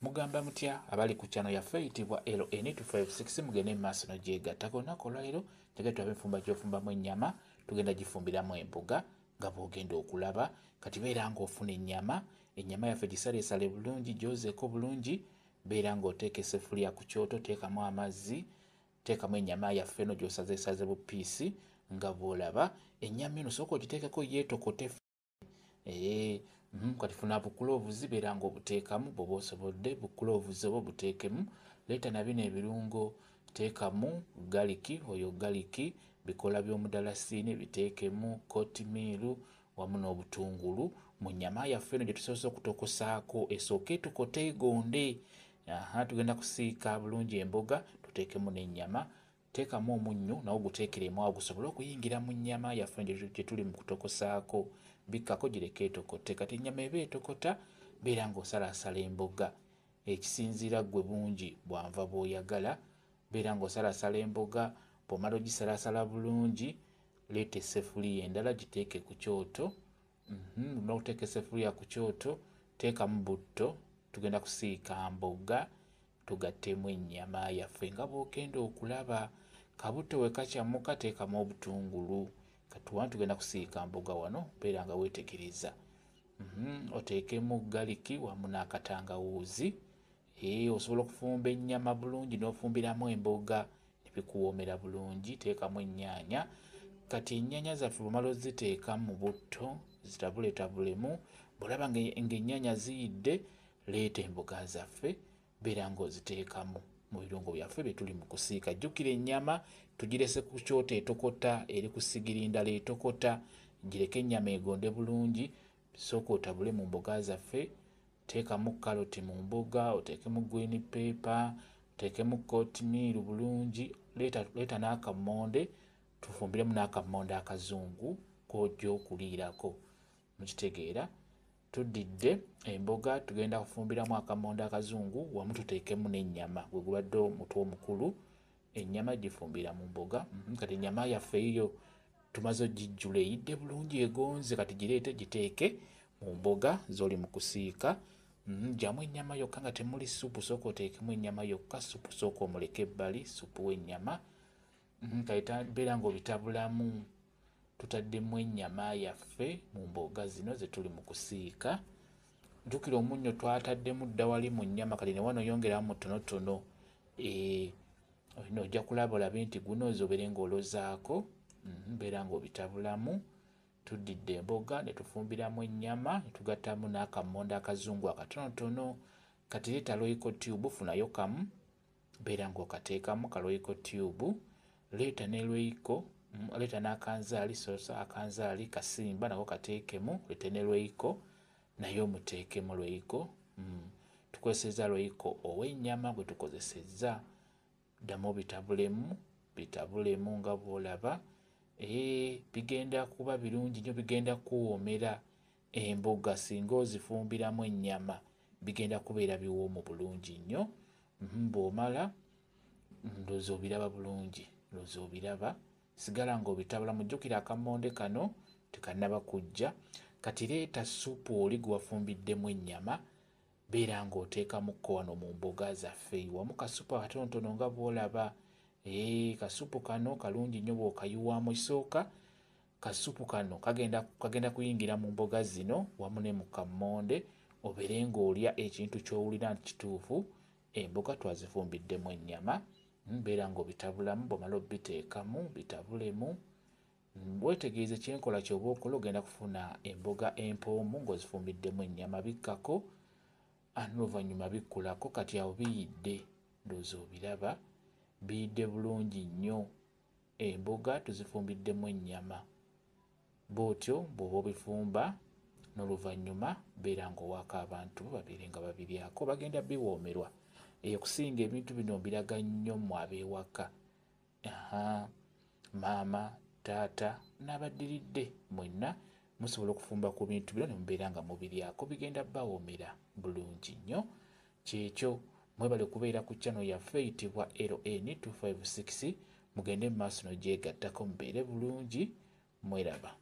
Mugamba mutya abali ku channel yaffe eyitibwa LN256? Mugende mu maaso n'ogyegattako. Olunaku olwaleero njagala tulabe enfumba gy'ofumbamu ennyama. Tugenda gifumbiramu emboga nga bw'ogenda okulaba. Kati beera ng'ofuna ennyama, ennyama yaffe gisaleesale bulungi, gyozeeko bulungi. Beera ng'oteeka essefuliya ku kyoto, teekamu amazzi, teekamu ennyama yaffe eno gy'osazeesaze bupiisi nga bw'olaba. Ennyama eno sooka ogiteekeko yeetokote. Kati funa bukulovuzi, beera ng'obuteekamu bw'oba osobodde, bukulovuzi oba obuteekemu. Leeta na bino ebirungo, teekamu garlic oyo, garlic, bikola by'omudalasiini biteekemu, kootimiiru wamu n'obutungulu mu nnyama yaffe eno gye tusoose okutokosaako, esooke etokote egonde. Aha, tugenda kusiika bulungi emboga, tuteekemu n'ennyama. Teekamu omunnyo nawo guteekeremu awo gusobole okuyingira mu nnyama yaffe gye tuli mu kutokosaako. Bikkako gireke etokote. Kati ennyama eba etokota, beera ng'osalaasala emboga ekisinziira ggwe bungi bwanva bw'oyagala. Beera ng'osalaasala emboga. Bw'omala ogisalaasala bulungi, leeta essefuliya endala giteeke ku kyoto. Omala okuteeka essefuliya ku kyoto, teekamu butto. Tugenda kusiika mboga, tugattemu ennyama yaffe nga bw'ogenda okulaba. Kabutto we kakyamuka, teekamu obutungulu. Kati wano tugenda kusiika mboga, wano beera nga weetegereza. Oteekemu garlic wamu n'akatangawuuzi. Osobola okufumba ennyama bulungi n'ofumbiramu emboga ne bikuwoomera bulungi. Teekamu ennyaanya. Kati ennyaanya zaffe bw'omala oziteeka mu butto, zitabuletabulemu. Bw'olaba ng'ennyaanya ziyidde, leeta emboga zaffe, beera ng'oziteekamu mu birungo byaffe bye tuli mu kusiika. Jjukira ennyama tugirese ku kyoto etokota, eri ku sigiri ndala etokota. Gireke ennyama egonde bulungi. Sooka otabule mu mboga zaffe. Teekamu kaloti mu mboga, oteekemu green pepper, oteekemu kootimiiru bulungi. Leeta n'akammonde, tufumbiremu n'akammonde akazungu k'ojja okuliirako. Mukitegeera? Tuddidde emboga, tugenda kufumbiramu akamonde akazungu wamu tuteekemu n'ennyama, gwe gubadde omutwe omukulu. Ennyama gifumbira mu mboga. Kati ennyama yaffe eyo tumaze ogijjula, eyidde bulungi, egonze. Kati gireete giteeke mu mboga z'oli mu kusiika. Ggyamu ennyama yokka nga temuli supu. Sooka oteekemu ennyama yokka, supu sooka omuleke ebbali, supu w'ennyama. Kati beera ng'obitabulamu. Tutaddemu ennyama yaffe mu mboga zino ze tuli mu kusiika. Jjukira omunnyo twataddemu dda wali mu nnyama, kati ne wano yongeramu mutonotono. Olina ojja kulaba olabe nti guno obeere ng'olozaako. Beera ng'obitabulamu. Tuddidde emboga ne tufumbiramu ennyama ne tugattamu n'akammonde akazungu akatonotono. Kati leeta Royco tube, funayo kamu, beera ng'okateekamu ka Royco tube. Leeta ne Royco, leeta n'akanzaali, sosa akanzaali kasimba nako kateekemu. Leete ne Royco naye omuteekemu Royco. Tukozesezza Royco ow'ennyama gwe tukozesezza. Ddamu obitabulemu, bitabulemu nga bw'olaba. Bigenda kuba birungi nnyo, bigenda kuwoomera emboga singa ozifumbiramu ennyama, bigenda kubeera biwoomu bulungi nnyo. Bw'omala ndowooza obiraba bulungi, ndowooza obiraba. Sigala ng'obitabula. Mujjukire akammonde kano tekannaba kujja. Kati leeta supu oli gwe wafumbiddemu ennyama, beera ng'oteekamukko wano mu mboga zaffe wamu kasupu akatonotono nga bw'olaba. Kasupu kano kalungi nnyo bw'okayiwamu. Ekisooka, kasupu kano kagenda kuyingira mu mboga zino wamu ne mu kammonde, obeere ng'olya ekintu ky'owulira nti kituufu emboga twazifumbiddemu ennyama. Beera ng'obitabulamu. Bw'omala obiteekamu, bitabulemu, weetegereze kyenkola ky'oba okola. Ogenda kufuna emboga empoomu ng'ozifumbiddemu ennyama. Bikkako n'oluvannyuma bikkulako. Kati awo biyidde, ndowooza obiraba, biyidde bulungi nnyo. Emboga tuzifumbiddemu ennyama. Bw'otyo bw'oba obifumba, n'oluvannyuma beera ng'owaako abantu babeere nga babiryako, bagenda biwoomerwa. Okusinga ebintu bino mbiraga nnyo mmwe ab'ewaka, maama, taata n'abaddiridde, mwenna musobola okufumba ku bintu bino ne mubeera nga mubiryako, bigenda bawoomera bulungi nnyo. Kyekyo, mwebale kubeera ku channel yaffe eyitibwa LN256. Mugende mu maaso n'ogyegattako, mubeere bulungi, mweraba.